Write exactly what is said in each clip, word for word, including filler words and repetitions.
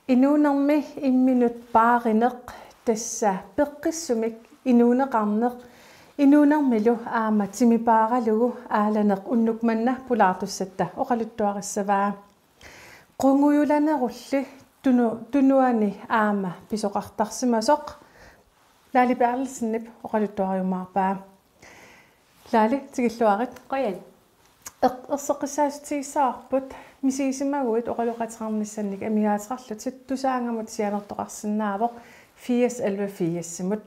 Inuunermi imminut paarineq, tassa peqqissumik inuuneqarneq, inuunermilu aamma timipaaralugu aalaneq unnuk manna pulaartussatta oqaluttuarissavaa. Qungujulanerulli tunu-, tunuani aamma pisoqartarsimasoq Laali Berthelsenip oqaluttuariumaarpaa. Laali, tikilluarit. Qujan. Eq-, erseqqissaassutigissavarput misigisimaguit oqaloqateqarnissannik amigaateqarlutit Tusaanngamut sianertoqarsinnaavoq firs elleve firsimut,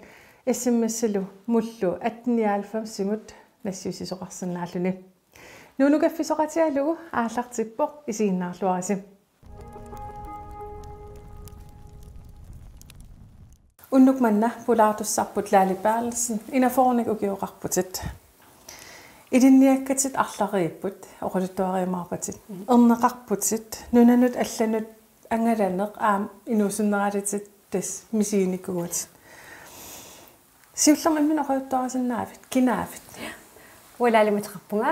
S M S-ilumullu atten nioghalvfemsimut nassiussisoqarsinnaalluni. Nuunu kaffisoqatigalugu aallartippoq, isiginnaarluarisi. Unnuk manna pulaartussarput Laali Berthelsen, enogfyrrenik ukioqarputit. Ilinniakkatit arlariipput, oqaluttuariumaarpatit. Mhm. Erneqarputit, nunanut allanut angalaneq aamma inuusunneralitit tassa misiginikuuatit. Siullermik imminut oqaluttuarisinnaavit, kinaavit? Uanga Laalimik ateqarpunga,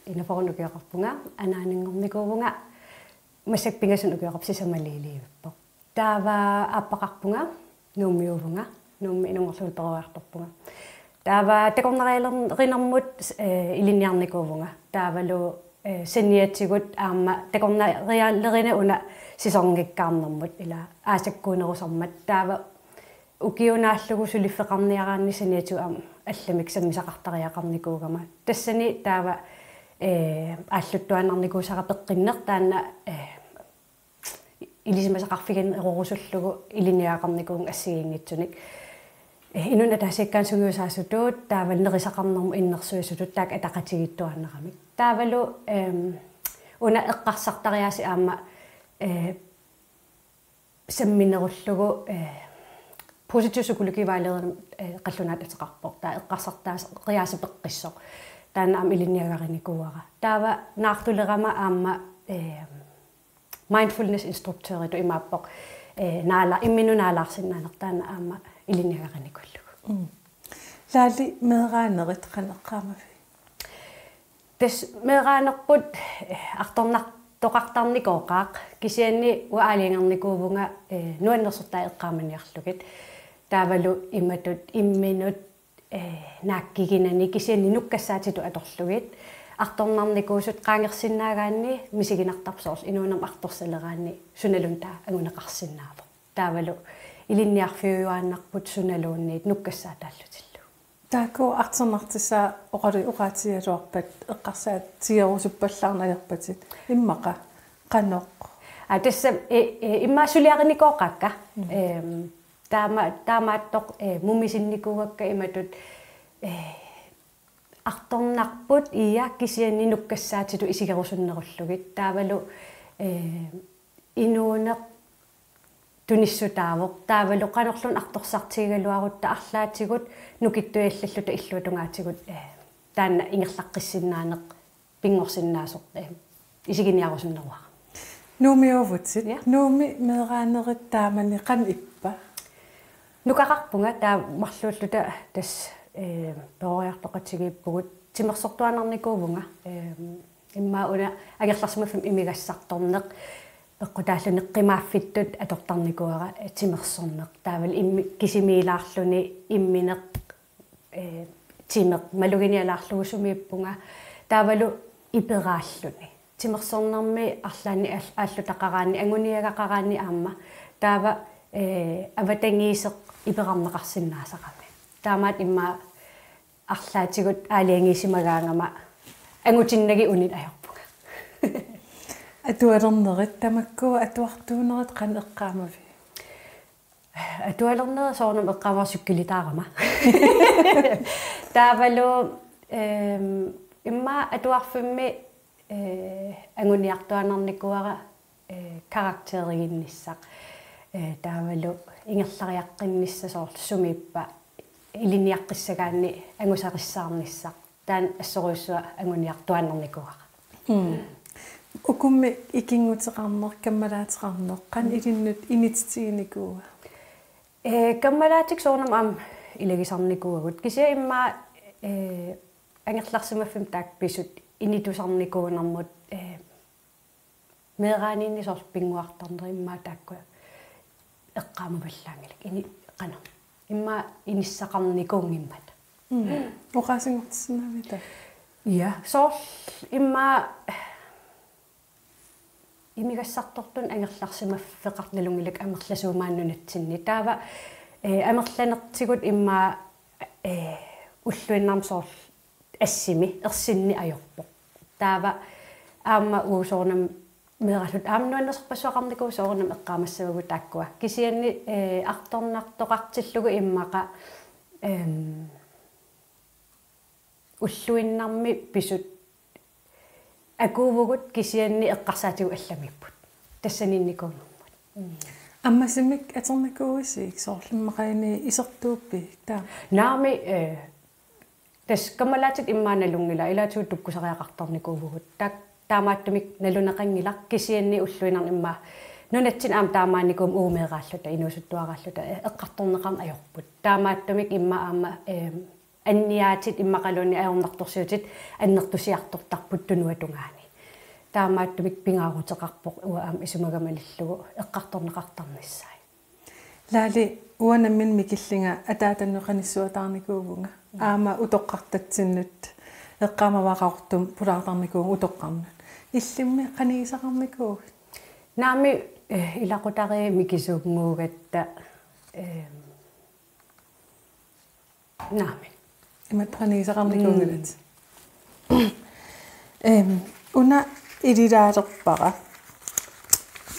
enogfyrrenik ukioqarpunga, anaananngornikuuvunga, massakkut pingasunut ukioqarpoq, sisamat elleve-ivippoq. Taava aappaqarpunga, Nuummiuuvunga, Nuummi inunngorlugulu peroriartorpunga. Taava takornarialerinermut, eh, ilinniarnikuuvunga. Taavalu, eh, saniatigut aamma takornarialerineq una sæsonngikkaarnermut ila aasakkuunerusarmat. Taava ukioq naallugu suliffeqarniaraanni saniatigut aamma allamik sammisaqartariaqarnikuugama. Tassani taava, eh, aalluttuaannarnikuusara peqqinneq taanna, eh, ilisimasaqarfiginerorusullugu ilinniagaqarnikuuvunga assigiinngitsunik. Eh, inunnut ataasiakkaanut sungiusaasutut, taavalu nerisaqarnermut innersuisutut taakku ataqatigiittuaannaramik. Taavalu, ehm, una eqqarsartariaasera aamma, eh, samminerullugu, eh, positiv psykologivejlederi, eh, qallunaatut ateqarpoq. Taava eqqarsartariaasera peqqissoq. Taanna aamma ilinniagarinikuuara. Taava naartulerama aamma, eh, mindfulness instruktøritut imaappoq, eh, naala-, imminut naalaarsinnaaneq taanna aamma ilinniagarinikuullugu. Mm. Laali, meeraanerit qanoq eqqaamavigit? Tassa meeraanerput, eh, artornartoqartarnikooqaaq, kisianni uanga aalajangernikuuvunga, eh, nuannersortai eqqaamaniarlugit. Taavalu imatut imminut, eh, naakkiginani kisianni nukkassaatitut atorlugit. Artornarnikuusut qaangersinnaagaanni misiginartarpoq, soorlu inuunermi artorsaleraanni sunaluunniit taava anguneqarsinnaavoq. Taavalu ilinniarfiujuaannarput sunaluunniit nukkassaataallutillu. Taakku artornartissaat oqalu-, oqaatigigaluarpat eqqarsaatigerusuppallaarneq ajorpatit. Immaqa qanoq? Aa, tassa, eh, eh, immaqa suliarinikooqaakka. Mm. Ehm, taama-, taamaattoq, eh, mumisinnikuuakka imatut, eh, artornarput, ja, kisianni nukkassaatitut isigerusunnerullugit. Taavalu, eh, inuuneq tunissutaavoq. Taavalu qanorluunniit artorsartigigaluarutta arlaatigut nukittuiallalluta illuatungaatigut, eh, taanna ingerlaqqissinnaaneq pinngorsinnaasoq, eh, isiginiarusunneruara. Nuummiuuvutit. Ja. Nuummi meeraanerit taamani qanoq ippa? Nukaqarpunga taava marluulluta tassa, eh, peroriartoqatigiippugut, timersortuaannarnikuuvunga, eh, immaqa una angerlarsimaffimmi imigassartorneq peqqutaalluni qimaaffittoq atortarnikuuara, eh, timersorneq. Taavalu immi-, kisimiilaarluni immineq, eh, timeq maluginialaarlugu sumiippunga. Taavalu iperaalluni. Timersornermi arlaannik aal-, aallutaqaraanni, anguniagaqaraanni aamma. Taava, eh, avatangiiseq iperarneqarsinnaasarami. Taamaattoq immaqa arlaatigut aalajangiisimagaangama angutinnagit unit ajorpunga. Atualernerit, tamakku atuartuunerit qanoq eqqaamavigit? Atualernerit soorunami eqqaamavara cykelitaarama. Taavalu, ehm, immaqa atuarfimmi, eh, anguniartuaannarnikuuara, eh, karakteriginnissaq. Eh, taavalu ingerlariaqqinnissaq, soorlu sumiippa ilinniaqqissagaanni angusarissaarnissaq. Taanna assorujussuaq anguniartuaannarnikuuara. Mm. Ukummi ikinnguteqarneq, kammalaateqarneq, qanoq ilinnut inititiginikuua? Eh, kammalaatigut soorunami aamma ilagisarnikuuagut. Kisianni immaqa, eh, angerlarsimaffimmi taakku pisut initusarnikuunermut, eh, meeraaniinni soorlu pinnguartarnerit immaqa taakku eqqaamavallaanngilakka. Ini-, qanoq. Immaqa inissaqarnikuunngimmata. Mm. Oqaasinngortissinnaavit taava? Ja, soorlu immaqa imigassartortunut angerlarsimaffeqartoq nalunngilakka amerlasuut maani nunatsinni. Taava, eh, amerlanertigut immaqa, eh, ulluinnarni soorlu assimi ersinneq ajorpoq. Taava aamma uagut soorunami meeraalluta aamma nuannersorpassuaqarnikuuvoq soorunami eqqaamassavagut taakkua. Kisianni, eh, artornartoqartillugu immaqa, ehm, ulluinnarmi pisut akuuvugut kisianni eqqarsaatigut allamiipput. Tassaniinnikuunermut. Mm. Ammasumik atornikuuisiuk soorlu immaqaluunniit isertuuppit taava? Naamik, eh, tassa kammalaatitit immaqa nalunngilaat, ilaatigut tukkusariaqartarnikuuvugut. Ta-, taamaattumik naluneqanngilaq kisianni ulluinnarni immaqa nunatsinni aamma taamaannikuummat uagut meeraalluta, inuusuttuaraalluta, eh, eqqartorneqarneq ajorput. Taamaattumik immaqa aamma, eh, anniaatit immaqaluunniit ajornartorsiutit annertusiartortarput tunuata tungaani. Taamaattumik pingaaruteqarpoq uanga aamma isumagama malillugu eqqartorneqartarnissaat. Laali, uanga nammineq mikillinga ataatanut qanissuataarnikuuvunga. Aamma utoqqartatsinnut eqqaamavara qaqortumik pulaartarnikuuvunga utoqqarnut. Illimmi qanigisaqarnikuuit? Naamik, eh, ilaqutariit mikisuunnguugatta, eh, naamik. Imatut qanigisaqarnikuunngilatit. Em, una ililaalerpara.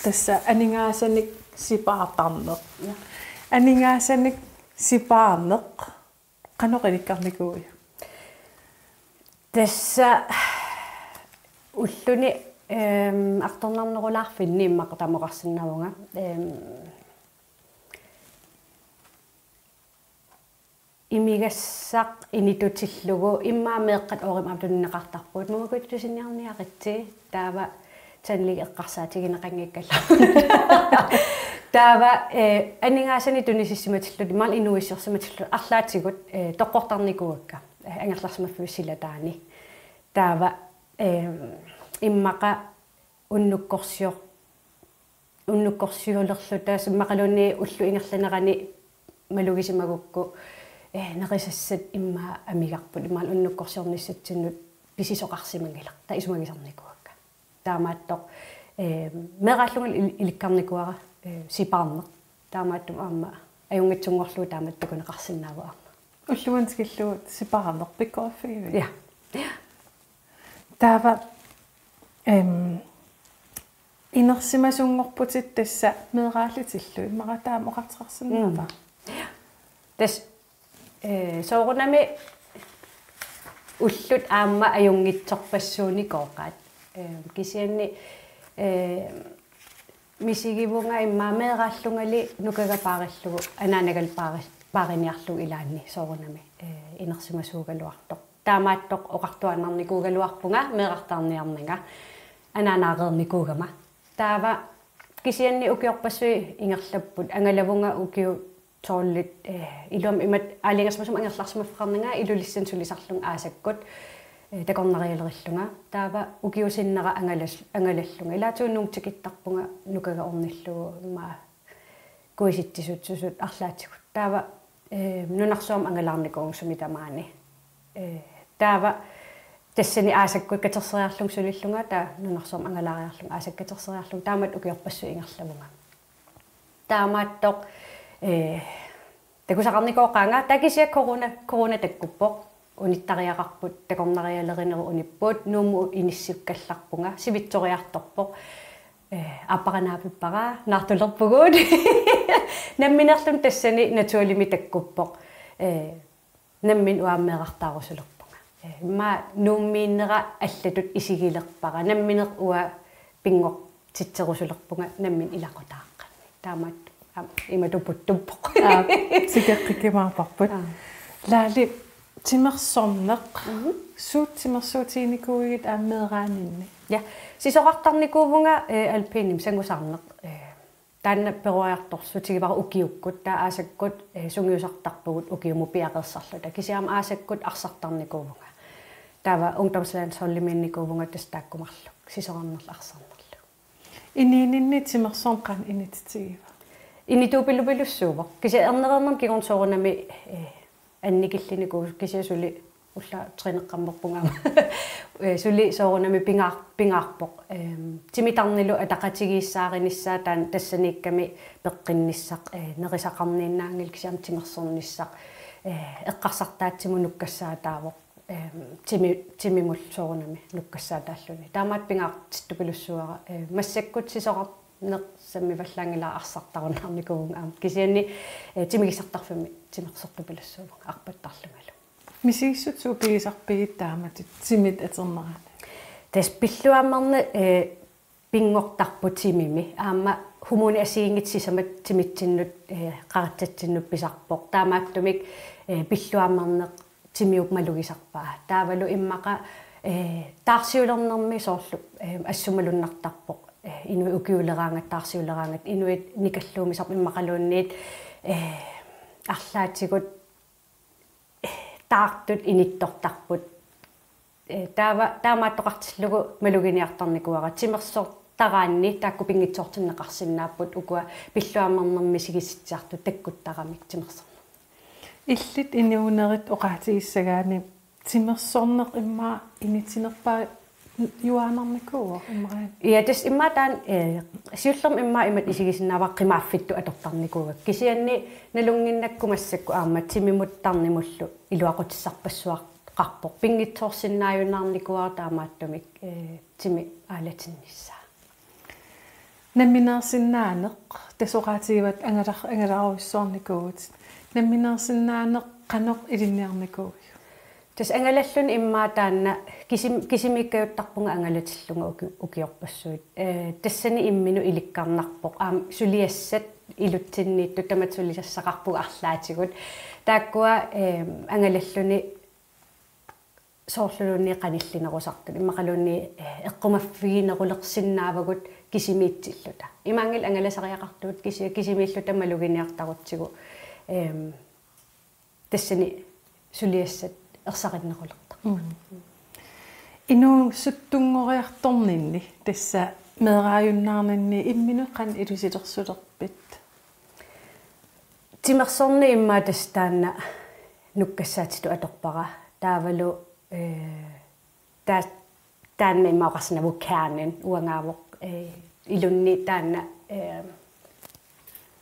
Tassa aningaasanik sipaartarneq. Ja. Aningaasanik sipaarneq. Qanoq ilikkarnikuuiuk? Tassa ulluni, em, artornarnerulaarfinni immaqa taama oqarsinnaavunga. Em, imigassaq initutillugu immaqa meeqqat oorimut aamma tunineqartarpugut. Mamakujuttusinniarniaritsi taava tandlæge eqqarsaatigineqanngikkallarpoq. Taava, eh, aningaasanik tunisissimatillutik, imaluunniit inuuissiorsimatillutik arlaatigut, eh, toqqortarnikuuakka, eh, angerlarsimaffiup silataani. Taava, eh, immaqa unnukkorsior-, unnukkorsiulerluta immaqaluunniit ullup ingerlanerani malugisimagukku, eh, nerisassat immaqa amigarput, imaluunniit unnukkorsiornissatsinnut pisisoqarsimanngilaq, taava isumagisarnikuuakka. Taamaattoq, eh, meeraallunga il-, ilikkarnikuuara, eh, sipaarneq. Taamaattumik aamma ajunngitsunngorlugu taamatut takuneqarsinnaavoq aamma. Ulloq manna tikillugu sipaarneq pikkoriffigiviuk? Ja. Taava, em, inersimasunngorputit tassa meeraallutillu, immaqa taama oqartoqarsinnaava? Mm. Tassa, eh, soorunami ullut aamma ajunngitsorpassuunikooqaat. Eh, kisianni, eh, misigivunga immaqa meeraallungali nukagaq paarillugu, anaanagallit paari-, paariniarlugu ilaanni soorunami, eh, inersimasuugaluartoq. Taamaattoq oqartuaannarnikuugaluarpunga meerartaarniarnanga anaanaareernikuugama. Taava kisianni ukiorpassuit ingerlapput, angalavunga ukiut tolvit, eh, iluamik imatut aalajangersimasumik angerlarsimaffeqarnanga Ilulissani sulisarlunga aasakkut, eh, takornarialerillunga. Taava ukiut sinnera angalas-, angalallunga. Ilaatigut Nuummut tikittarpunga nukagaq ornillugu immaqa kuisitsisutsusut arlaatigut. Taava, eh, nunarsuarmi angalaarnikuuvunga sumi tamaani. Eh, taava tassani aasakkut katerseriarlunga sulillunga, taava nunarsuarmi angalaariarlunga aasakkut katerseriarlunga, taamatut ukiorpassuit ingerlavunga. Taamaattoq, eh, takusaqarnikooqaanga, taava kisianni corona, corona takkuppoq. Unittariaqarput, takornarialerinerup unipput, Nuummut inissukkallarpunga, sivitsoriartorpoq. Eh, aappara naapippara, naartulerpugut. Nammineerluni tassani naturligimik takkuppoq. Eh, nammineq uanga meerartaarusulerpunga. Eh, immaqa Nuummiinnera allatut isigilerpara. Nammineq uanga pinngortitserusulerpunga nammineq ilaqutaaqqanni. Taamaattoq aamma imatut puttuppoq. Aap, tikeqqikkumaarparput. Aap. Laali, timersorneq. Mhm. Suut timersuutiginikuuigit aamma meeraaninni? Ja, sisorartarnikuuvunga, eh, alpinimik sangusaarneq. Eh, taanna peroriartorsiutigivara ukiukkut, taava aasakkut, eh, sungiusartarpugut ukiumut piareersarluta. Kisianni aamma aasakkut arsartarnikuuvunga. Taava ungdomslandsholdimiinnikuuvunga tassa taakku marluk, sisorarnerlu arsarnerlu. Inuuninni timersorneq qanoq inititigiva? inituupilupilussuuvoq. Kisianni ernereernermi kingorna soorunami, eh, annikillinikuusoq, kisianni suli ullaaq træneqqammerpunga aamma. Eh, suli soorunami pingaar-, pingaarpoq. Ehm, timitarnilu ataqatigiissaarinissaa taanna tassaniikkami peqqinnissaq, eh, nerisaqarniinnaanngilaq kisianni timersornissaq, eh, eqqarsartaatsimut nukkassaataavoq. Ehm, timi-, timimut soorunami nukkassaataalluni. Taamaattumik pingaartittupilussuara, eh, massakkut sisorarneq sammivallaanngilara arsartarunnaarnikuuvunga aamma. Kisianni, eh, timigissartarfimmi timersortupilussuuvunga arpattarlungalu. Misigissutsit suut pigisarpigit taamatut timit atornerani? Tassa pilluaammerneq, eh, pinngortarpoq timimi. Aamma hormonit assigiinngitsut sisamat timitsinnut, eh, qaratsatsinnut pisarpoq. Taamaattumik, eh, pilluaammerneq timiup malugisarpaa. Taavalu immaqa, eh, taarsiulernermi soorlu, eh, assut malunnartarpoq. Eh, inuit ukiuleraangat, taarsiuleraangat, inuit nikalluumisarput immaqaluunniit, eh, arlaatigut, eh, taartut inittortarput. Eh, taava, taamaattoqartillugu maluginiartarnikuuara timersortaraanni taakku pinngitsoortinneqarsinnaapput ukua pilluaammernermi misigissutsit taakku takkuttaramik timersornermi. Illit inuunerit oqaatigissagaanni timersorneq immaqa initinerpaajuaannarnikuuvoq immaqa. Ja, tassa immaqa taanna, eh, siullermik immaqa imatut isigisinnaavara qimaaffittut atortarnikuuakka. Kisianni nalunnginnakku massakkut aamma timimut tarnimullu iluaqutissarpassuaqarpoq. Pinngitsoorsinnaajunnaarnikuuara taamaattumik, eh, timi aalatinnissaa. Nammineersinnaaneq, tassa oqaatigivatit angalar-, angalarujussuarnikuuvutit. Nammineersinnaaneq qanoq ilinniarnikuuiuk? Tassa angalalluni immaqa taanna kisim-, kisimiikkajuttarpunga angalatillunga uki-, ukiorpassuit. Eh, tassani imminut ilikkarnarpoq. Aamma suliassat ilutsinniittut tamatta suliassaqarpugut arlaatigut. Taakkua, eh, angalalluni soorluluunniit qanillinerusartut, immaqaluunniit, eh, eqqumaffiginerulersinnaavagut kisimiitsilluta. Imaanngilaq angalasariaqartugut kisi-, kisimiilluta maluginiartarutsigu, ehm, tassani suliassat ersarinnerulertarput. Mm. Inuusuttunngoriartorninni tassa meeraajunnaarninni imminut qanoq ilusilersulerpit? Timersorneq immaqa tassa taanna nukkassaatitut atorpara. Taavalu, eh, taa-, taanna immaqa oqarsinnaavoq kernen uangaavoq, eh, ilunni taanna, eh,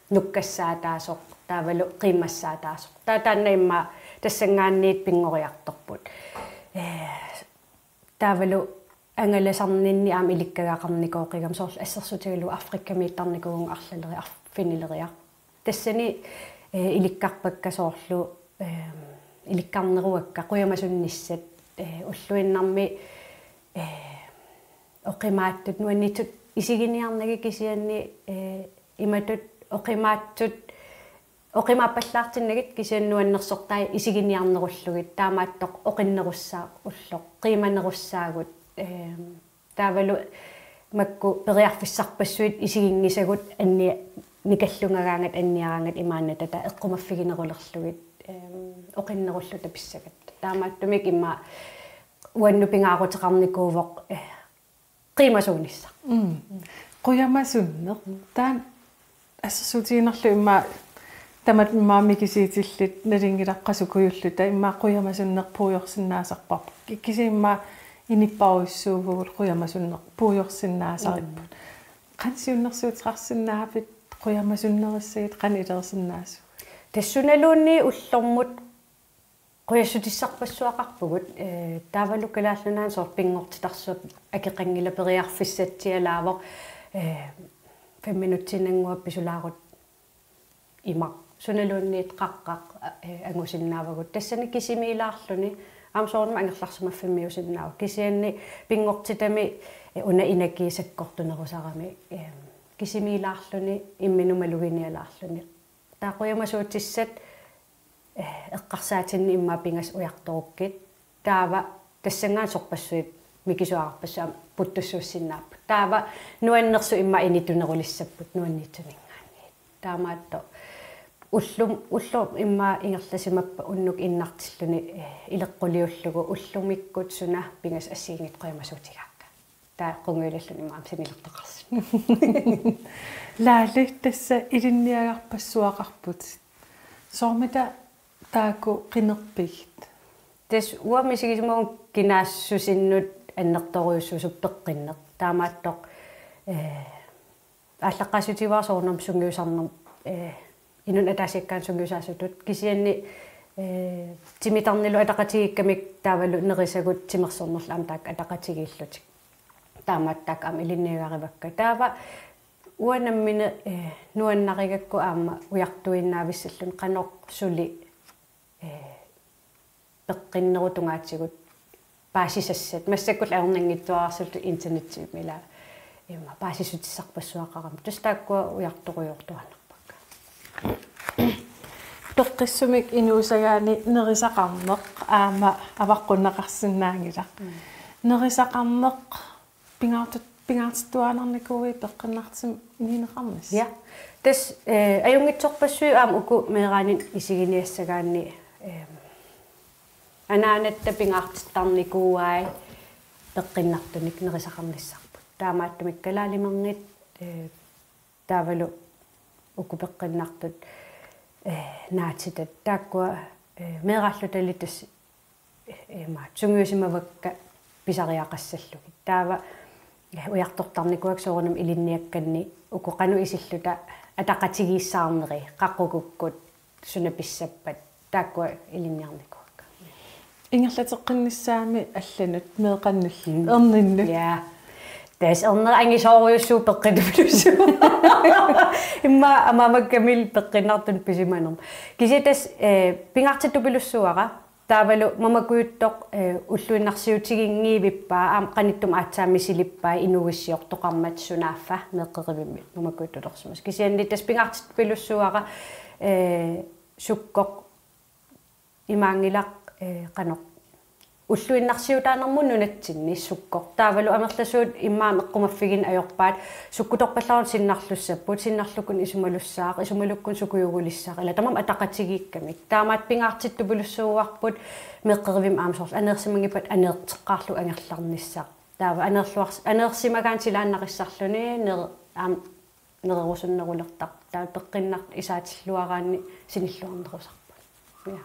nukkassaataasoq, taavalu qiimmassaataasoq. Taava taanna immaqa tassanngaanniit pinngoriartorput. Eh, taavalu angalasarninni aamma ilikkagaqarnikooqigami soorlu assersuutigalugu Afrikamiittarnikuuvunga arlaleriarlunga arfinileriarlunga. Tassani, eh, ilikkarpakka soorlu, eh, ilikkarneruakka qujamasunnissaat, eh, ulluinnarni, eh, oqimaatsut nuanniitsut isiginiarnagit kisianni, eh, imatut oqimaatsut oqimaappallaartinnagit kisianni nuannersortai isiginiarnerullugit taamaattoq oqinnerussaaq ulloq qiimanerussaagut, ehm, taavalu makku periarfissarpassuit isiginngisagut anni-, nikallungagaangat anniaraangat imaannaat taava eqqumaffiginerulerlugit, ehm, oqinnerulluta pissagatsigit. Taamaattumik immaqa uannut pingaaruteqarnikuuvoq, eh, qiimasuunissaq. Mm. Qujamasunneq. Taanna assersuutigiinnarlugu immaqa tamatta immaqa mikisuutillit nalunngilaat qasukujulluta immaqa qujamasunneq puigorsinnaasarparput. Ki-, kisianni immaqa inuppassuuvugut qujamasunneq puigorsinnaasaripput. Mm. Qanoq siunnersuuteqarsinnaavit qujamasunnerissagit qanoq ilerisinnaasuugit? Tassa sunaluunniit ullormut qujassutissarpassuaqarpugut, eh, taavalu Kalaallit Nunaanni soorlu pinngortitarsuaq akeqanngilaq periarfissatsialaavoq, eh, fem minutsinnguaq pisulaarutta imaq. Sunaluunniit qaqqaq, eh, angusinnaavagut. Tassani kisimiilaarluni, aamma soorunami angerlarsimaffimmiusinnaavoq. Kisianni pinngortitami, eh, una inaki sakkortunerusarami, eh, kisimiilaarluni, imminut maluginialaarluni. Taava qujamasuutissat eh, eqqarsaatinni immaqa pingasut ujartorukkit. Taava tassanngaanniit sorpassuit mikisuararpassuit aamma puttussuussinnaapput. Taava nuannersut immaqa initunerulissapput nuanniitsuninngaanniit. Taamaattoq ullum-, ullormut immaqa ingerlasimappat unnuk innartilluni, eh, ileqquliullugu ullumikkut suna pingasut assigiinngitsut qujamasuutigaakka. Taava qungujulluni aamma sanilertoqarsinnaavoq. Laali, tassa ilinniagarpassuaqarputit. Soormita taakku qinerpigit? Tassa uanga misigisimavunga kinaassusinnut annertoorujussuusoq peqqinneq. Taamaattoq, eh, aallaqqaassutigaara soorunami sungiusarnermut, eh, inunnut ataasiakkaanut sungiusaasutut. Kisianni, eh, timitarnilu ataqatigiikkamik taavalu nerisagut timersornerlu aamma taakku ataqatigiillutik. Taamaattoq taakku aamma ilinniagarivakka. Taava uanga nammineq, eh, nuannarigakku aamma ujartuinnavissalluni qanoq suli, eh, peqqinnerup tungaatigut paasisassat. Massakkut ajornanngitsuararsuupput internetimi, ila immaqa paasissutissarpassuaqarami. Tassa taakkua ujartorujoortuaannarpakka. Peqqissumik inuusagaanni nerisaqarneq aamma avaqqunneqarsinnaanngilaq. Mm. Nerisaqarneq pingaartut-, pingaartittuaannarnikuuit peqqinnartumik inuuneqarnissat? Ja. Tassa, eh, ajunngitsorpassuit aamma uku meeraaninni isiginiassagaanni, eh, anaanatta pingaartittarnikuuai peqqinnartunik nerisaqarnissarput. Taamaattumik kalaalimerngit, eh, taavalu uku peqqinnartut, eh, naatitat. Taakkua, eh, meeraallutali tassa, eh, ima sungiusimavakka pisariaqassallugit. Taava, eh, ujartortarnikuuakka soorunami ilinniakkanni uku qanoq isilluta ataqatigiissaarneri, qaqugukku suna pissappat, taakkua ilinniarnikuuakka. Ingerlateqqinnissaami allanut meeqqannullu. Mm. Erninnut. Ja. Tassa ernerit angisoorujussuupput peqqittupilussuit. Immaqa amamakkamillu peqqinnartunut pisimanermut. Kisianni tassa, eh, pingaartittupilussuara. Taavalu mamakujuttoq, eh, ulluinnarsiutiginngivippaa, aamma qanittumi aatsaat misilippai inuuissiortoqarmat sunaaffa meeqqerivimmi mamakujuttulersimasoq. Kisianni tassa pingaartittupilussuara, eh, sukkoq imaanngilaq, eh, qanoq ulluinnarsiutaanermut nunatsinni sukkoq. Taavalu amerlasuut immaqa eqqumaffigineq ajorpaat, sukkutorpallaarneq sinnarlussapput, sinnarlukkut isumalussaaq, isumalukkut sukujugulissaaq, ila tamarmik ataqatigiikkamik. Taamaattoq pingaartittupilussuuarput meeqqerivimmi aamma soorlu aneersimanngippat aneerteqqaarlugu angerlarnissaq. Taava aneerluars-, aneersimagaanni silaannarissarluni ner-, aamma nererusunnerulertarpoq. Taava peqqinnartut isaatilluaraanni sinilluarnerusarput. Ja.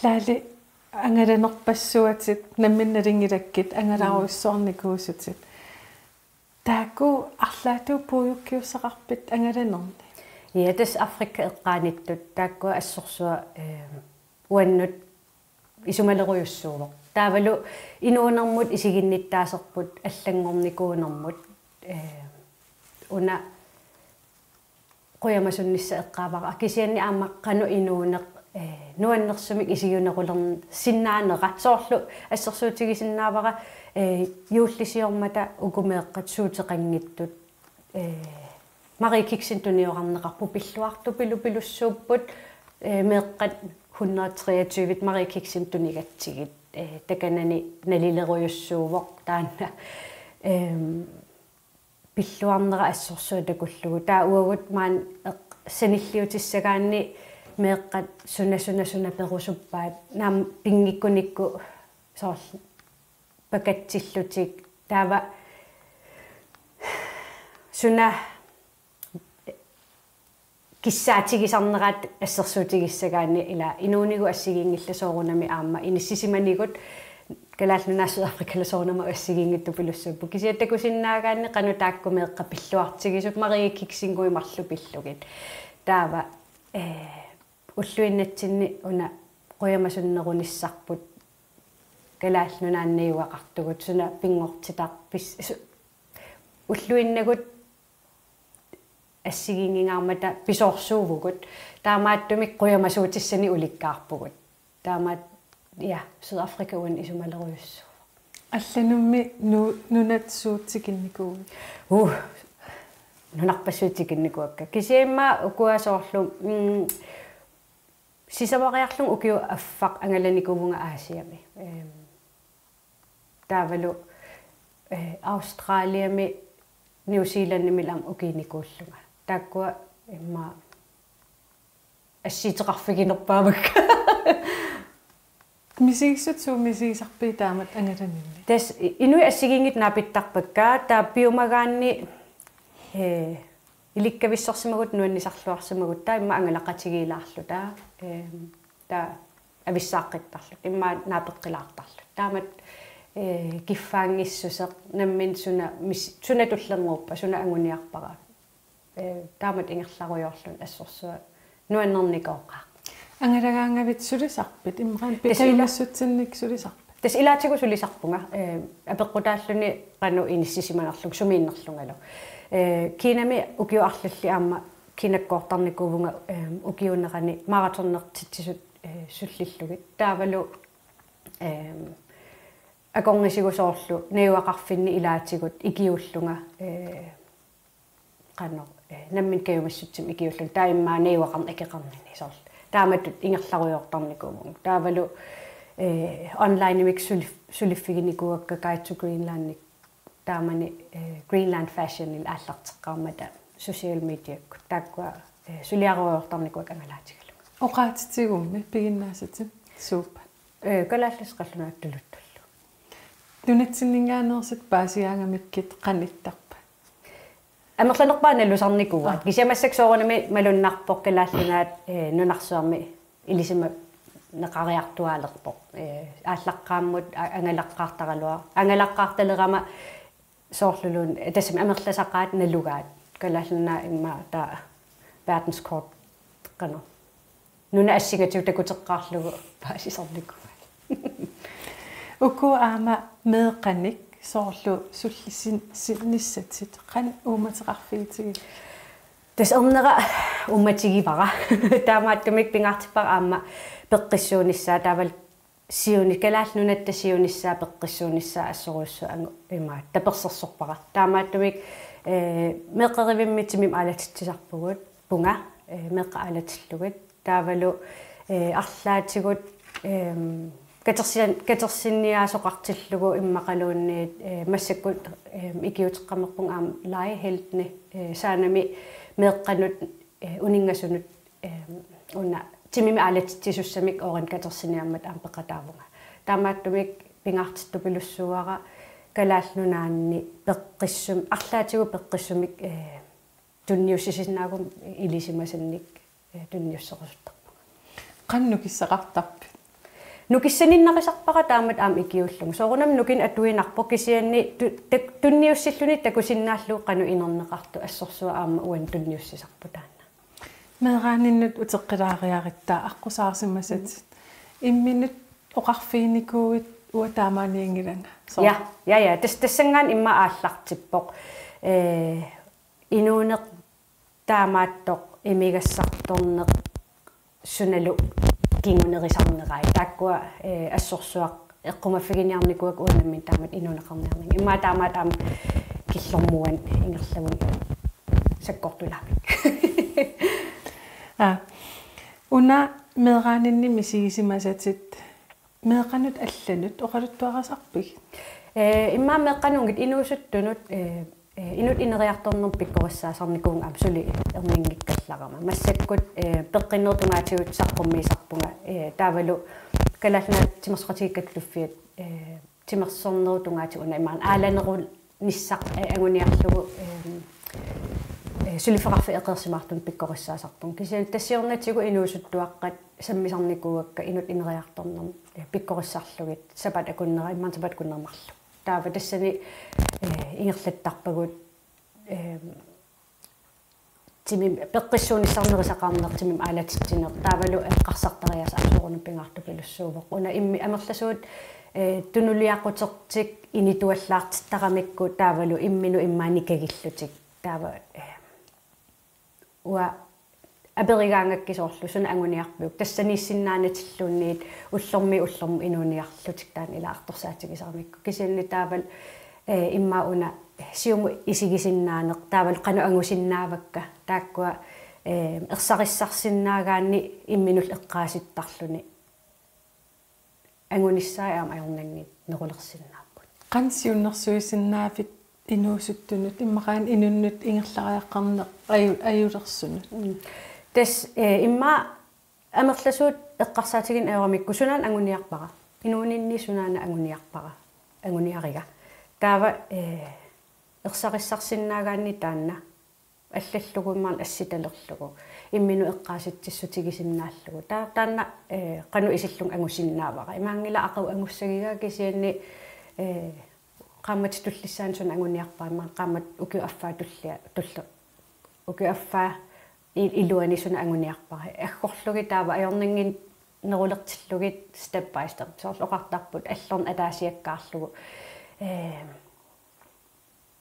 Laali, angalanerpassuatit nammineq nalunngilakkit, angalarujussuarnikuusutit. Taakku arlaatigut puigukkiussaqarpit angalanerni? Ja, tassa Afrika eqqaanittut, taakkua assorsuaq, eh, uannut isumalerujussuuvoq. Taavalu inuunermut isiginnittaaserput allanngornikuunermut, eh, una qujamasunnissaq eqqaavara. Kisianni aamma qanoq inuuneq, eh, nuannersumik isiginerulersinnaanera. Soorlu assersuutigisinnaavara, eh, juullisiormata uku meeqqat suuteqanngitsut, eh, Marie Kiksinik tuniorarneqarput, pilluartupilupilussuupput, eh, meeqqat hundrede treogtyve Marie Kiksinik tunigatsigit, eh, takanani nalilerujussuuvoq taanna. Ehm, pilluarnera assorsuaq takullugu. Taava uagut maani eq-, sanilliutissagaanni meeqqat suna, suna, suna perusuppaat. Naamik pinngikkunikku soorlu pakatsillutik. Taava suna kissaatigisarnerat assersuutigissagaanni ila inuunigut assigiinngillat soorunami aamma inissisimanigut Kalaallit Nunaat Sydafrikalu soorunami assigiinngitsupilussuupput. Kisianni takusinnaagaanni qanoq taakku meeqqat pilluartigisut Marie Kiksinnguit marluk pillugit. Taava, eh, ulluinnatsinni una qujamasumik nerunissarput Kalaallit Nunaanniugaqartugut suna pinngortitaq pis-, su-, ulluinnagut assigiinngingaarmata pisoorsuuvugut. Taamaattumik qujamasuutissanik ulikkaarpugut. Taamaat, ja, Sydafrika uani isumalerujussuuvoq. Allanummi nu-, nunat suut tikinnikuuit? Uh, nunarpassuit tikinnikuuakka. Kisianni ukua soorlu, mm, sisamariarlunga ukiup affaq angalanikuuvunga Asiami. Ehm, taavalu, eh, Australiami, New Zealandimilu aamma ukiinikuullunga. Taakkua immaqa assiuteqarfiginerpaavakka. Misigissut suut misigisarpigit taamatut angalaninni? Tassa i-, inuit assigiinngitsut naapittarpakka, taava piumagaanni, eh, ilikkavissorsimagutta nuannisarluarsimagutta, taava immaqa angalaqatigiilaarluta, eh, taava avissaaqqittarluta, immaqa naapeqqilaartarluta. Taamatut, eh, kiffaanngissuseq, nammineq suna mis-, suna tullinnguuppa, suna anguniarpara. Eh, taamatut ingerlarujoorluni assorsuaq nuannernikooqaaq. Angalagaangavit sulisarpit, immaqa tassa ila-, piumassutsinnik sulisarpit? Tassa ilaatigut sulisarpunga, eh, apeqqutaalluni qanoq inissisimanerlunga, sumiinnerlungalu. Eh, Kinami ukiut arlallit aamma Kinakkoortarnikuuvunga, eh, ukiuunerani maratonnertitsisut, eh, sullillugit. Taavalu, eh, akornisigut soorlu najugaqarfinni ilaatigut ikiuullunga, eh, qanoq, eh, nammineq kajumissutsiminnik ikiuullunga, taava immaqa najugaqarneq akeqarnini soorlu. Taamatut ingerlarujoortarnikuuvunga. Taavalu, eh, onlinemik sulif-, suliffiginikuuakka Guide to Greenlandip, taamani, eh, Greenland Fashionip aallarteqqaarmata social mediakkut. Taakkua, eh, suliarujoortarnikuuakka angalaatigalugit. Oqaatitigummi piginnaasatit suuppat? Eh, kalaallisut qallunaatut tuluttullu. Nunatsinninngaanneersut paasigaangamikkit qanittarpat? Amerlanerpaat nalusarnikuuaat. Aa. Kisianni massakkut soorunami malunnarpoq Kalaallit Nunaat, eh, nunarsuarmi ilisimaneqariartuaalerpoq. Eh, aallaqqaammut a-, angalaqqaartaraluar-, angalaqqaartalerama soorluluunniit, eh, tassami amerlasaqaat nalugaat. Kalaallit Nunaat immaqa taava verdenskort qanoq. Nunat assingativut takuteqqaarlugu paasisarnikuuaat. Uku aamma meeqqanik soorlu sullissin-, sin-, nissatit qanoq uummateqarfigitigit? Tassa ernera uummatigivara. Taamaattumik pingaartippara aamma peqqissuunissaa, taavalu siuni-, Kalaallit Nunatta siunissaa peqqissuunissaa assorujussuaq angu-, imaat, tapersersorpara. Taamaattumik, eh, meeqqerivimmi timimik aalatitsisarpugut, punga, eh, meeqqat aalatillugit. Taavalu, eh, arlaatigut, ehm, katersian-, katersinniaasoqartillugu immaqaluunniit, eh, massakkut, ehm, ikiuuteqqammerpunga aamma lejeheltene, eh, saanami meeqqanut, eh, uninngasunut, ehm, una timimik aalatitsisussamik oorin katersiniarmat aamma peqataavunga. Taamaattumik pingaartittupilussuuara Kalaallit Nunaanni peqqissum-, arlaatigut peqqissumik, eh, tunniussisinnaaguma ilisimasannik, eh, tunniusserusuttarpunga. Qanoq nukissaqartarpit? Nukissaninnarisarpara taamatut aamma ikiuullugu. Soorunami nukinneq atuinnarpoq, kisianni tu-, tak-, tunniussilluni takusinnaallugu qanoq inerneqartoq, assorsuaq aamma uannut tunniussisarpoq taanna. Meeraaninnut uteqqilaariarutta aqqusaarsimasatit. Mm. Imminut oqarfiginikuuit uanga taamaaniinngilanga. Soorlu. Ja, ja, ja. Tas-, tassanngaanniit immaqa aallartippoq. Eh, inuuneq taamaattoq imigassartorneq sunalu kingunerisarnerai. Taakkua, eh, assorsuaq eqqumaffiginiarnikuuakka uanga nammineq taamatut inuuneqarniarnanga. Immaqa taamaattoq aamma killormuan ingerlavunga sakkortulaamik. Aa. Una meeraaninni misigisimasatit meeqqanut allanut oqaluttuarisarpigit? Eh, immaqa meeqqanuunngitsoq inuusuttunut, eh, eh, inuttut ineriartornermut pikkorissaasarnikuuvunga aamma suli erniinngikkallarama. Massakkut, eh, peqqinnerup tungaatigut saqqummiisarpunga, eh, taavalu Kalaallit Nunaat Timersoqatigiit Kattuffiat, eh, timersornerup tungaatigut una imaluunniit aalanerunissaq, eh, anguniarlugu, eh, eh, suliffeqarfiup eqeersimaartunut pikkorissaasarpunga. Kisianni tassa siornatigut inuusuttuaqqat sammisarnikuuakka inuttut ineriartornermut, eh, pikkorissarlugit sapaatip akunnera, immaqa sapaatip akunnera marluk. Taava tassani, eh, ingerlattarpagut, eh, timimik peqqissuunissarnerisaqarneq, timimik aalatitsineq, taavalu eqqarsartariaaseq aamma soorunami pingaartupilussuuvoq. Una immi-, amerlasuut, eh, tunuliaqutertik inituallaartittaramikku taavalu imminut immaqa nikagillutik. Taava, eh, uanga aperigaangakkit soorlu suna anguniarpiuk, tassaniissinnaanatilluunniit ullormiit ullormut inuuniarlutik taanna ila artorsaatigisaramikku. Kisianni taavalu, eh, immaqa una siumut isigisinnaaneq, taavalu qanoq angusinnaavakka, taakkua, eh, ersarissarsinnaagaanni imminullu eqqaasittarluni angunissaat aamma ajornanngitsoq nerulersinnaapput. Qanoq siunnersuisinnaavit inuusuttunut, immaqaana inunnut ingerlariaqarneq aju-, ajulersunut? Mm. Tassa, eh, immaqa amerlasuut eqqarsaatigineq ajoramikku sunaana anguniarpara. Nuuninni sunaana anguniarpara, anguniariga. Taava, eh, ersarissarsinnaagaanni taanna allallugu imaluunniit assitalerlugu. Imminut eqqaasitsissutigisinnaallugu. Taa-, taanna, eh, qanoq isillunga angusinnaavara. Imaanngilaq aqagu angussagigaa kisianni, eh, qaammatip tullissaani suna anguniarpara imaluunniit qaammat ukiup affaa tullia-, tulli-, ukiup affaa i-, iluani suna anguniarpara. Aggorlugit taava ajornannginnerulertillugit step by step. Soorlu oqartarput allorneq ataasiakkaarlugu. Eh,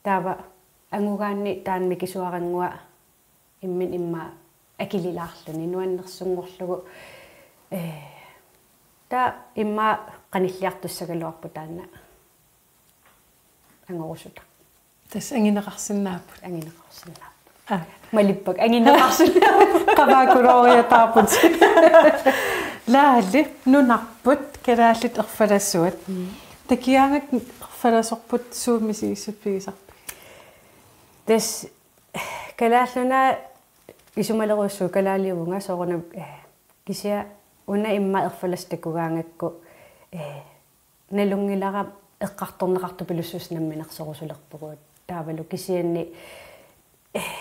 taava angugaanni taanna mikisuarannguaq imminut immaqa akililaarluni nuannersunngorlugu. Eh, taava immaqa qanilliartussagaluarpoq taanna angorusutaq. Tassa angineqarsinnaapput. Angineqarsinnaapput. Aa. Malippakka angineqarsinnaapput. Qavaakulooriataarput. Laali, nunarput kalaallit erfalasuat. Mm. Takigaangakku erfalasorput suut misigissutsit pigisarpigit? Tassa Kalaallit Nunaat isumalerujussuuvoq kalaaliuvunga soorunami, eh, kisianni una immaqa erfalasoq takugaangakku, eh, nalunngilara eqqartorneqartupilussuusoq namminersorusulerpugut. Taavalu kisianni, eh,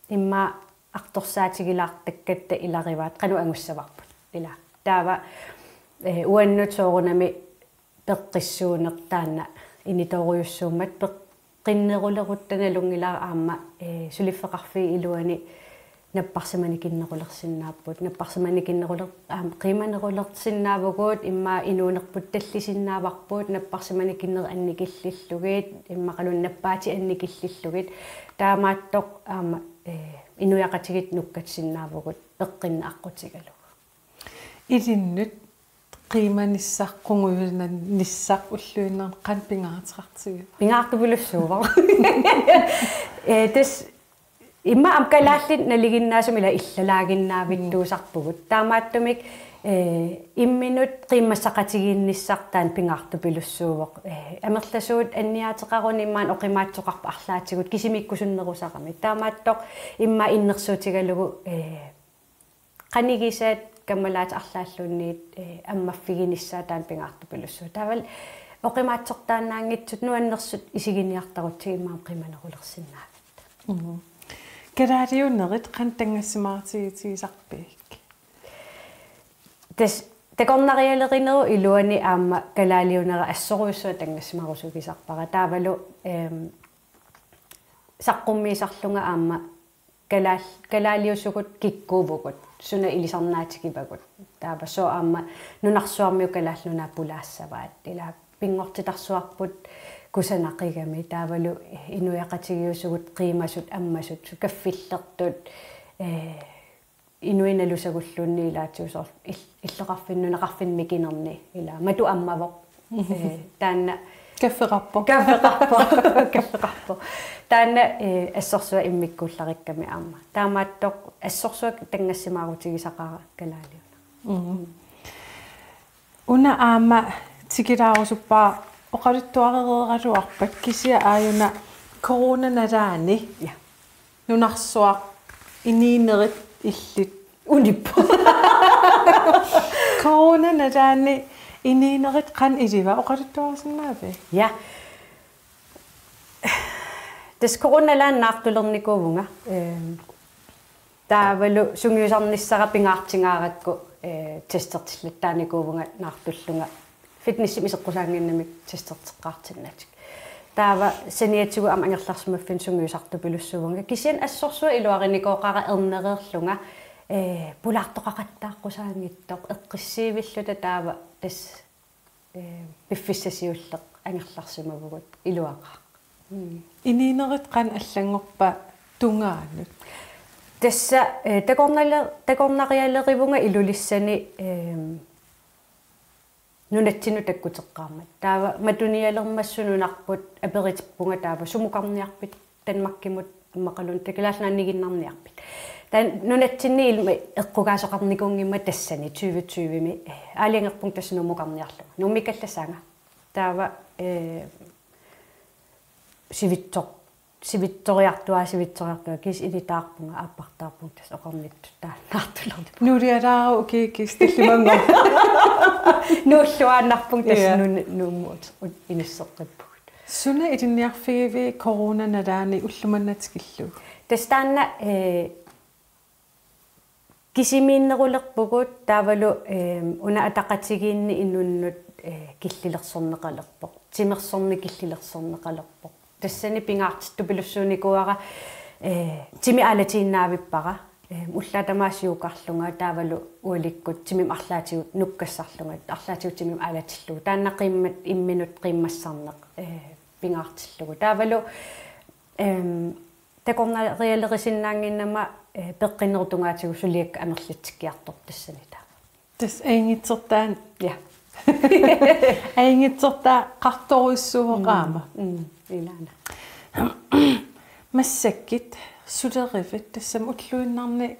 immaqa artorsaatigilaartakkatta ilagivaat qanoq angussavarput. Ila. Taava, eh, uannut soorunami peqqissuuneq taanna initoorujussuummat peqqinnerulerutta nalunngilara aamma, eh, suliffeqarfiup iluani napparsimanikinnerulersinnaapput. Napparsimanikinneruler-, aamma qiimanerulersinnaavugut immaqa inuunerput tallisinnaavarput napparsimanikinnerit annikillillugit immaqaluunniit nappaatit annikillillugit. Taamaattoq aamma, eh, inuiaqatigiit nukkatsinnaavugut peqqinneq aqqutigalugu. Ilinnut qiimanissaq, qungujunanissaq ulluinnarni qanoq pingaaruteqartigiva? Pingaartupilussuuvoq. Eh, tassa immaqa aamma kalaallit nalinginnaasumik ila illalaaginnaavittuusarpugut. Taamaattumik, eh, imminut qiimmassaqatigiinnissaq taanna pingaartupilussuuvoq. Eh, amerlasuut anniaateqaruni imaluunniit oqimaatsoqarput arlaatigut kisimiikkusunnerusarami. Taamaattoq immaqa innersuutigalugu, eh, qanigisaat kammalaatit arlaalluunniit, eh, ammaffiginissaat taanna pingaartupilussuuvoq. Taavalu oqimaatsortaannaanngitsut nuannersut isiginiartarutsigit immaqa qiimanerulersinnaagatta. Mhm. Kalaaliunerit qanoq tanngassimaarutigisarpigit? Tassa takornarialerinerup iluani aamma kalaaliunera assorujussuaq tanngassimarusugisarpara. Taavalu, ehm, saqqummiisarlunga aamma kalaal-, kalaaliusugut kikkuuvugut, suna ilisarnaatigivagut. Taava sooq aamma nunarsuarmiut Kalaallit Nunaat pulaassavaat. Ila pinngortitarsuarput kusanaqigami. Taavalu inuiaqatigiiusugut qiimasut, ammasut, kaffillertut, eh, inuit nalusagulluunniit ilaatigut soorlu il-, illoqarfinni, nunaqarfinni mikinerni, ila matu ammavoq. Eh, taanna kaffeqarpoq. Kaffeqarpoq. Kaffeqarpoq. Taanna, eh, assorsuaq immikkuullarikkami aamma. Taamaattoq assorsuaq tanngassimaarutigisaqaara kalaaliuna. Mhm. Una aamma tikilaarusuppara oqaluttuarereeraluarpat kisianni aajuna corona nalaani. Ja. Nunarsuaq inuunerit illit unippoq. Corona nalaani inuunerit qanoq iliva, oqaluttuarisinnaavit? Ja. Tassa corona nalaani naartulernikuuvunga. Ehm, taavalu sungiusarnissara pingaartingaarakku, eh, testertillattaarnikuuvunga naartullunga fitnessimi iseqqusaannginnamik testerteqqaartinnatik. Taava saniatigut aamma angerlarsimaffinni sungiusartupilussuuvunga. Kisianni assorsuaq iluarinikooqaara ernereerlunga, eh, pulaartoqaqattaaqqusaanngitsoq eqqissiivilluta taava tassa, eh, piffissaq siulleq angerlarsimavugut iluaqaaq. Mm. Inuunerit qanoq allanngorpa tungaanut? Tassa, eh, takornale-, takornarialerivunga Ilulissani, ehm, nunatsinnut takkuteqqaarmat. Taava matunialermassuk nunarput aperitippunga taava sumukarniarpit Danmarkimut immaqaluunniit Kalaallit Nunaanniiginnarniarpit. Taava nunatsinni ilumut eqqugaasoqarnikuunngimmat tassani tyve tyve-mi, eh, aalajangerpunga tassa Nuummukarniarlunga. Nuummikkallassaanga. Taava, eh, sivitsoq sivitsoriartua, sivitsoriartua, kisianni initaarpunga, aappartaarpunga, tassa oqarnittut taannaartulerpunga. Nulialaaruk ukiikis tallimanngor. Nuulluaannarpunga tassa. Ja. Nuun-, Nuummut inisseqqippugut. Suna ilinniarfigiviuk corona nalaani, ulloq manna tikillugu? Tassa taanna, eh, kisimiinnerulerpugut taavalu, eh, una ataqatigiinni inunnut, eh, killilersorneqalerpoq. Timersorneq killilersorneqalerpoq. Tassani pingaartittupilussuunikuuara, eh, timip aalatiinnaavippara. Eh, ullaaq tamaasa yogarlunga taavalu ualikkut timimik arlaatigut nukkassarlunga, arlaatigut timimik aalatillugu. Taanna qiimmat-, imminut qiimmassarneq, eh, pingaartillugu. Taavalu, ehm, takornarialerisinnaannginnama, eh, peqqinnerup tungaatigut suliakka amerlatsikkiartorput tassani taava. Tassa ajunngitsortaa. Ja. Ajunngitsortaa qartorujussuuvoq aamma. Mm, ilaana. Massakkut sulerivit, tassami ulluinnarni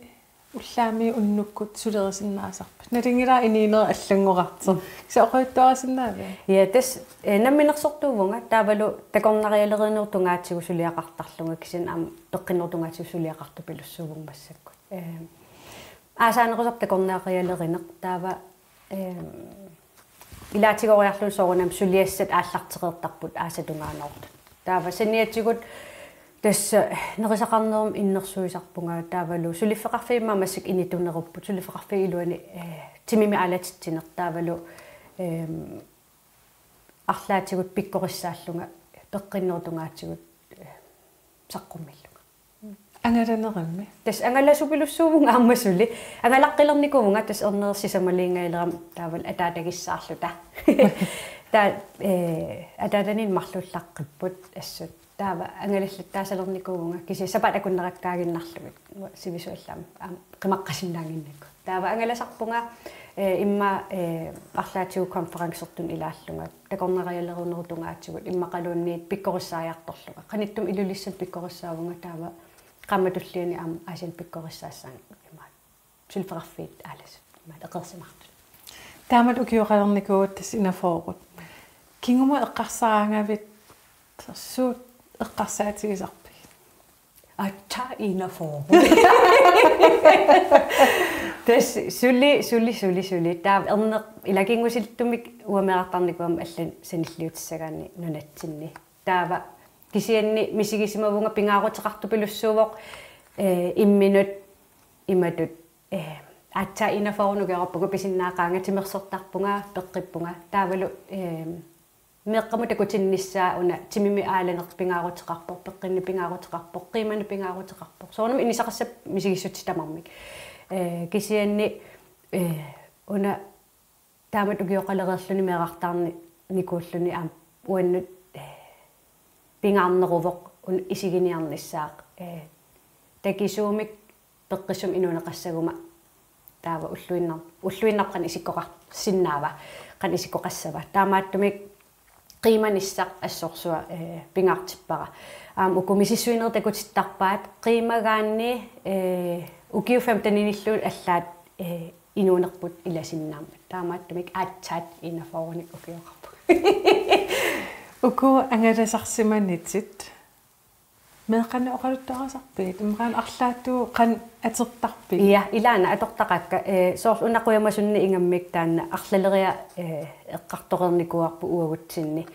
ullaamiit unnukkut sulerisinnaasarpit? Nalunngilara inuunera allanngorartoq. Kisianni oqaluttuarisinnaaviuk? Ja, tassa, eh, namminersortuuvunga taavalu takornarialerinerup tungaatigut suliaqartarlunga, kisianni aamma peqqinnerup tungaatigut suliaqartupilussuuvunga massakkut. Eh, aasaanerusarpoq takornarialerineq taava, eh, ilaatigoriarluni soorunami suliassat aallartereertarput aasap tungaanoortut. Taava saniatigut tassa nerisaqarnermut innersuisarpunga taavalu suliffeqarfiit aamma massakkut initunerupput, suliffeqarfiup iluani, eh, timimik aalatitsineq taavalu, ehm, arlaatigut pikkorissaallunga peqqinnerup tungaatigut, eh, saqqummillunga. Angalanerimmi? Tassa angalasupilussuuvunga aamma suli. Angalaqqilernikuuvunga tassa ernerit sisamaliinngajalerami taavalu ataatagissaarluta. Taava, eh, ataataninnut marluullaqqipput assut. Taava angalallattaasalernikuuvunga kisianni sapaatip akunneraaginnarlugit. Sivisuallaamik aamma qimaqqasinnaannginnakku. Taava angalasarpunga, eh, immaqa, eh, arlaatigut konferencertunut ilaallunga. Takornarialerinerup tungaatigut immaqaluunniit pikkorissaajartorlunga. Qanittumi Ilulissani pikkorissaavunga taava qaammatip tulliani aamma Aasianni pikkorissaassaanga immaqa suliffeqarfiit aalasut immaqa eqeersimaartut. Taamatut ukioqalernikuuvutit tassa enogfyrre. Kingumut eqqarsaraangavit suut eqqarsaatigisarpigit? Aatsaat enogfyrre. Tassa suli, suli, suli, suli. Taava erneq ila kingusinnerusumik uanga meerartaarnikuugama allanik sanilliutissagaanni nunatsinni. Taava kisianni misigisimavunga pingaaruteqartupilussuuvoq, eh, imminut imatut, eh, aatsaat enogfyrre ukioqarpunga pisinnaaqaanga timersortarpunga, peqqippunga. Taavalu, eh, meeqqamut takutinnissaa una timimik aalaneq pingaaruteqarpoq, peqqinneq pingaaruteqarpoq, qiimanneq pingaaruteqarpoq. Soorunami inisaqassapput misigissutsit tamarmik. Eh, kisianni, eh, una taamatut ukioqalereerluni meerartaarnikuulluni aamma uannut, eh, pingaarneruvoq una isiginiarnissaaq. Eh, takisuumik peqqissumik inuuneqassaguma taava ulluinnar-, ulluinnarput qanoq isikkoqarsinnaava, qanoq isikkoqassava. Taamaattumik qiimanissaq assorsuaq, eh, pingaartippara. Aamma uku misissuinerit takutittarpaat qiimagaanni, eh, ukiut femteniniilluunniit allaat, eh, inuunerput ilasinnaammat. Taamaattumik aatsaat enogfyrrenik ukioqarpunga. Uku angalasarsimanermit meeqqanut oqaluttuarisarpigit? Immaqa arlaatigut qanoq atortarpigit? Ja, ilaana atortaqaakka, eh, soorlu una qujamasunnit ingammik taanna arlaleriarluni, eh, eqqartoreernikuuarput uagutsinni.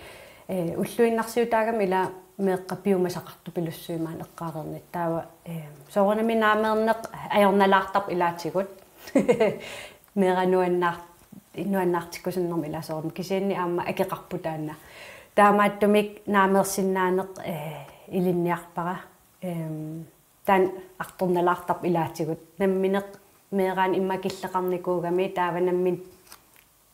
Eh, ulluinnarsiutaagami ila meeqqat piumasaqartupilussuit maani eqqaareernit. Taava, eh, soorunami naameerneq ajornalaartarpoq ilaatigut. Meeraq nuannaar-, nuannaartikkusunnermik ila soorunami. Kisianni aamma akeqarpoq taanna. Taamaattumik naameersinnaaneq, eh, ilinniarpara. Ehm, taanna artornalaartarpoq ilaatigut. Nammineq meeraanik immaqa killeqarnikuugami taava nammineq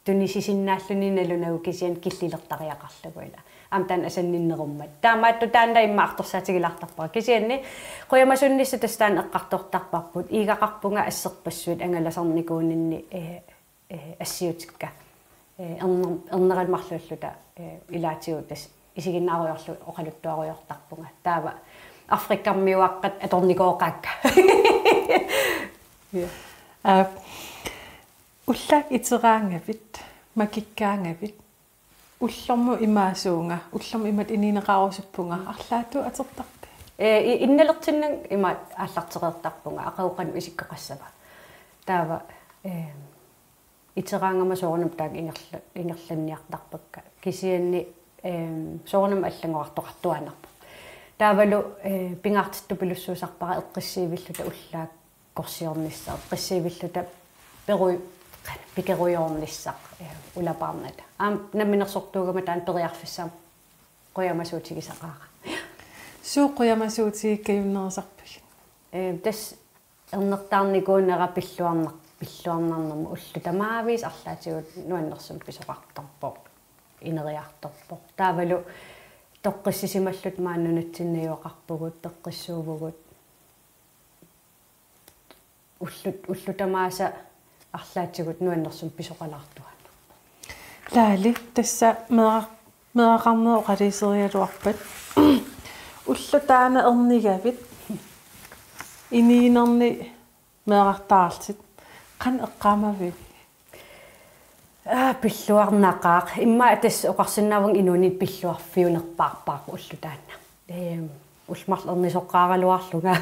tunisisinnaalluni nalunagu kisianni killilertariaqarlugu ila. Aamma taanna asanninnerummat. Taamaattumik taanna immaqa artorsaatigilaartarpara. Kisianni qujamasunnissaq tassa taanna eqqartortarparput. Iigaqarpunga asserpassuit angalasarnikuuninni, eh, eh, assiutikka. Eh, erner-, erneranut marluulluta, eh, ilaatigut tassa isiginnaarujoorlugu oqaluttuarujoortarpunga. Taava Afrikammiuaqqat atornikooqaakka. Ja. Aa, ullaakkut iteraangavit, makikkaangavit, ullormut imaasuunga, ullormut imatut inuuneqarusuppunga, arlaatigut atortarpigit? Ee, i-, innalertinnanga ima aallartereertarpunga, aqagu qanoq isikkoqassava. Taava, ee, iteraangama soorunami taakku ingerla-, ingerlanniartarpakka. Kisianni, ee, soorunami allanngorartoqartuaannarpoq. Taavalu, ee, pingaartittupilussuusarpara eqqissiivilluta ullaakkorsiornissaq, eqqissiivilluta peru-, pikerujoornissaq, ee, ulapaarnata. Aamma namminersortuugama taanna periarfissaammat qujamasuutigisaqaara. Suut qujamasuutigikkajunnerusarpigit? Ee, tassa ernertaarnikuunera pilluarnar-, pilluarnarnermut ullut tamaaviisa arlaatigut nuannersumik pisoqartarpoq, ineriartorpoq. Taavalu toqqissisimalluta maani nunatsinni najugaqarpugut, peqqissuuvugut. Ullut, ullut tamaasa arlaatigut nuannersumik pisoqalaartuaannarpoq. Laali, tassa meera-, meeraqarneq oqaluuserigaluarpat. Ulloq taanna ernigavit, inuunerni meerartaarlutit, qanoq eqqaamavigit? Aa, pilluarnaqaaq. Immaqa tassa oqarsinnaavunga inuuninni pilluarfiunerpaarpaaq ulloq taanna. Eem, ullut marluk ernisoqqaaraluarlunga.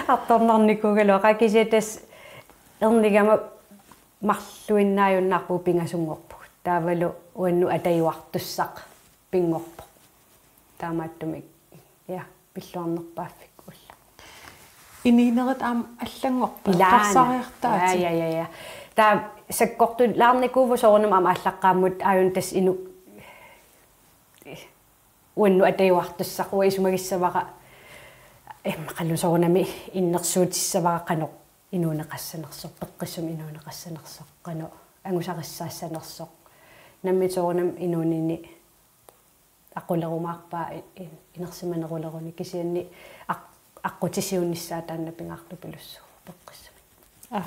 Artornarnikuugaluaqaaq, kisianni tassa ernigama marluinnaajunnaarpugut pingasunngorpugut. Taavalu uannut atajuartussaq pinngorpoq. Taamaattumik, ja, pilluarnerpaaffik ulloq. Inuunerit aamma allanngorput? Ilaana. Eqqarsariartaatit? Ja, ja, ja, ja. Taava sakkortulaarnikuuvoq soorunami aamma aallaqqaammut, aajuna tassa inu-, uannut atajuartussaq, uanga isumagissavara, immaqalu soorunami innersuutissavara qanoq inuuneqassanersoq, peqqissumik inuuneqassanersoq, qanoq angusarissaassanersoq. Nammineq soorunami inuuninni aqulerumaarpaa i-, i-, inersimaneruleruni, kisianni aq-, aqqutissiuunnissaa taanna pingaartupilussuuvoq peqqissumik. Aa.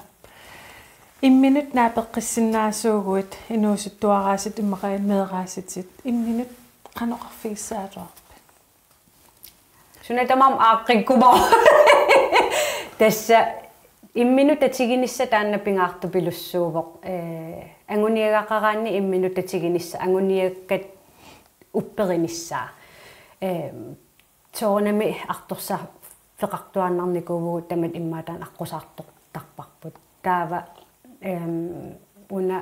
Imminut naapeqqissinnaasuuguit, inuusuttuaraasit immaqaluunniit meeraasatit, imminut qanoq oqarfigissagaluarpit? Suna tamarmi aaqqikkumaarpoq. Tassa imminut tatiginissaq taanna pingaartupilussuuvoq. Ee, anguniagaqaraanni imminut tatiginissaq, anguniakkat upperinissaa. Ee, soorunami artorsaffeqartuaannarnikuuvugut, tamatta immaqa taanna aqqusaartortarparput. Taava, eem, una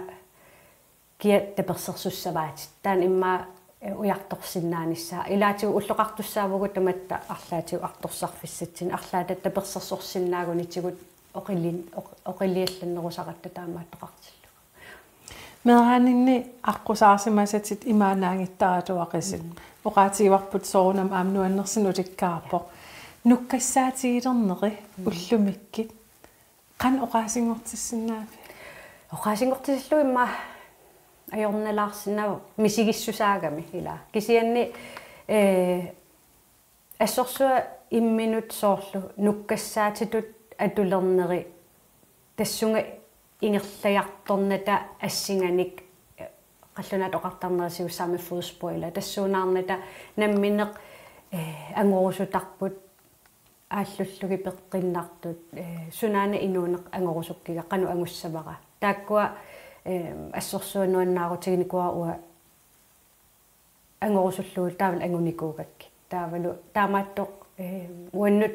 kia tapersersussavaatit. Taanna immaqa, eh, ujartorsinnaanissaa. Ilaatigut ulloqartussaavugut tamatta arlaatigut artorsarfissatsinnik, arlaata tapersersorsinnaagunitigut oqili-, oq-, oqiliallannerusaratta taamaattoqartillugu. Meeraaninni aqqusaarsimasatit imaannaanngittaraluaqisit. Mm. Oqaatigivarput soorunami aamma nuannersunut ulikkaarpoq. Nukkassaatigilernerit, mm, ullumikkut. Qanoq oqaasinngortissinnaavit? Oqaasinngortisillugu immaqa ajornalaarsinnaavoq misigissusaagami ila. Kisianni, eh, assorsuaq imminut soorlu nukkassaatitut atulerneri tassunga ingerlajartornata assinganik, eh, qallunaatut oqartarnera siussaamik fodspor ila, tassuunaarnata nammineq, eh, angorusutarput, aallullugit peqqinnartut, eh, sunaana inuuneq angorusukkiga, qanoq angussavara. Taakkua, eh, assorsuaq nuannaarutiginikuuara uanga angorusullugu taavalu angunikuugakkit. Taavalu taamaattoq, eh, uannut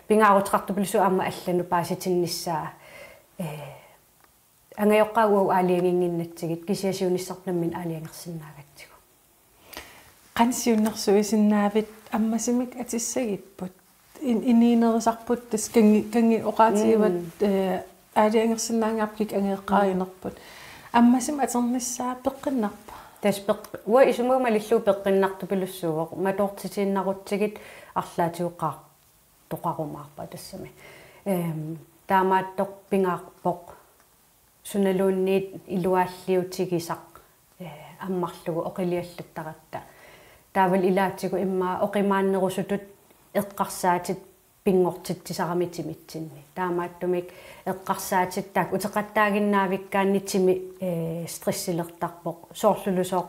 pingaaruteqartupilussuuvoq aamma allanut paasitinnissaa, eh, angajoqqaat uagut aalajanginnginnatsigit, kisianni siunissarput nammineq aalajangersinnaagatsigu. Qanoq siunnersuisinnaavit ammasumik atissagipput? In-, inuunerisarput tassa kanngi-, kanngi oqaatigivat, mm, eh, aalajangersinnaanngilarput kikkut angajoqqaarinerput. Ammasumik atornissaa peqqinnarpa? Tassa peq-, uanga isumaga malillugu peqqinnartupilussuuvoq, matoortitiinnarutsigit arlaatigut qaartoqarumaarpara tassami. Ehm, taamaattoq pingaarpoq. Sunaluunniit iluaalliutigisaq, eh, ammarlugu oqiliallattaratta. Taavalu ilaatigut immaqa oqimaannerusutut eqqarsaatit pinngortitsisarami timitsinni. Taamaattumik eqqarsaatit taakku uteqattaaginnaavikkaanni timi, eh, stressilertarpoq, soorlulusooq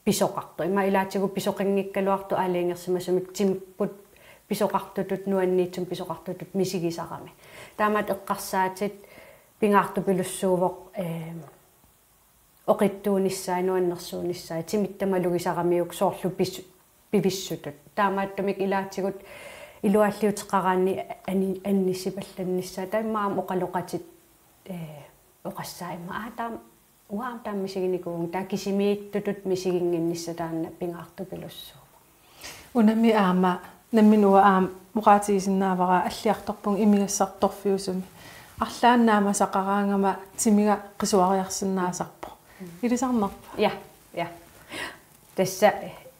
pisoqartoq. Ima ilaatigut pisoqanngikkaluartoq aalajangersimasumik timipput pisoqartutut, nuanniitsumik pisoqartutut misigisarami. Taamaattoq eqqarsaatit pingaartupilussuuvoq, eh, oqitsuunissai, nuannersuunissai, timitta malugisaramiuk soorlu pis-, pivissutut. Taamaattumik ilaatigut ilualliuteqaraanni anni-, annissipallannissaat, taamaammat oqaloqatit, ee, oqassaat immaqa, aa, taama, uanga taama misiginikuuvunga, taava kisimiittutut misiginnginnissaq taanna pingaartupilussuuvoq. Unami aamma, nammineq uanga aamma oqaatigisinnaavara, alliartorpunga imigassartorfiusumi. Arlaannik naamasaqaraangama timiga qisuariarsinnaasarpoq. Mm. Ilisarnarpa? Ja, ja. Tassa,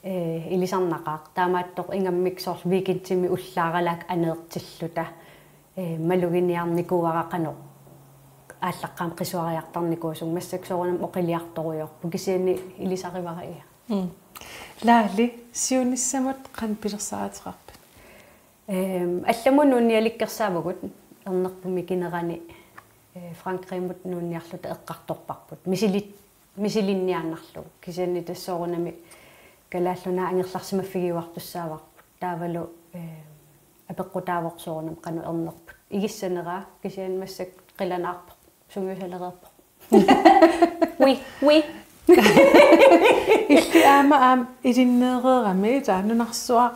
ee, ilisarnaqaaq. Taamaattoq ingammik soorlu weekendimi ullaaralaaq aneertilluta, ee, maluginiarnikuuara qanoq aallaqqaammut qisuariartarnikuusunga, massakkut soorunami oqiliartorujoorpoq, kisianni ilisarivara, ja. Mm. Laali, siunissamut qanoq pilersaaruteqarpit? Ehm, allamut nuunnialikkersaavugut, ernerput mikinerani, ee, Frankriimut nuunniarluta eqqartorparput. Misili-, misilinniaannarlugu. Kisianni tassa soorunami Kalaallit Nunaat angerlarsimaffigiuartussaavarput. Taavalu, ee, apeqqutaavoq soorunami qanoq ernerput igissaneraa, kisianni massakkut qilanaarpoq, sungiusalereerpoq. Oui, oui. Illit aamma aamma ilinneereerami, taava nunarsuaq,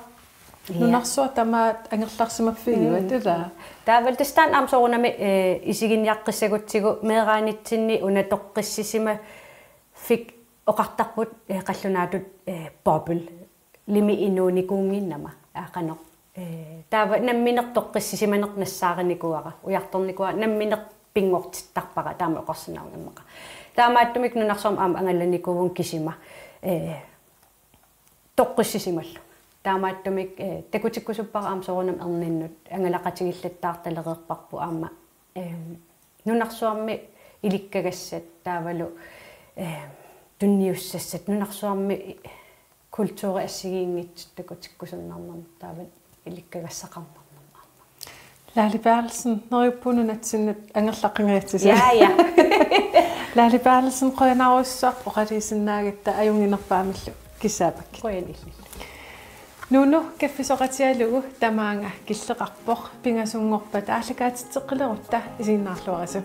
ja, nunarsuaq tamaat angerlarsimaffigivat, mm, ilaa? Taavalu tassa taanna aamma soorunami, ee, isiginiaqqissagutsigu meeraanitsinni una toqqissisimaffik oqartarput, ee, qallunaatut, ee, boble. Limi inuunikuunnginnama, aa, qanoq. Ee, taava nammineq toqqissisimaneq nassaarinikuuara, ujartornikuuara, nammineq pinngortittarpara, taama oqarsinnaannginnama. Taamaattumik nunarsuarmi aamma angalanikuuvunga kisima, ee, toqqissisimallunga. Taamaattumik, ee, takutikkusuppara aamma soorunami erninnut, angalaqatigillattaartalereerparput aamma, ee, nunarsuarmi ilikkagassat taavalu, ee, tunniussassat, nunarsuarmi kulturi assigiinngitsut takutikkusunnarnermut taava ilikkagassaqarnermut aamma. Laali Berthelsen, neriuppunga nunatsinnut angerlaqqinngisatsigu. Ja, ja. Laali Berthelsen, qujanarujussuaq oqaluusinnaagatta, ajunnginerpaamillu kissaappakka. Qujan illillu. Nuunu kaffisoqatigalugu tamaanga killeqarpoq, pingasunngorpat aallakaatitseqqilerutta isiginnaarluarisi.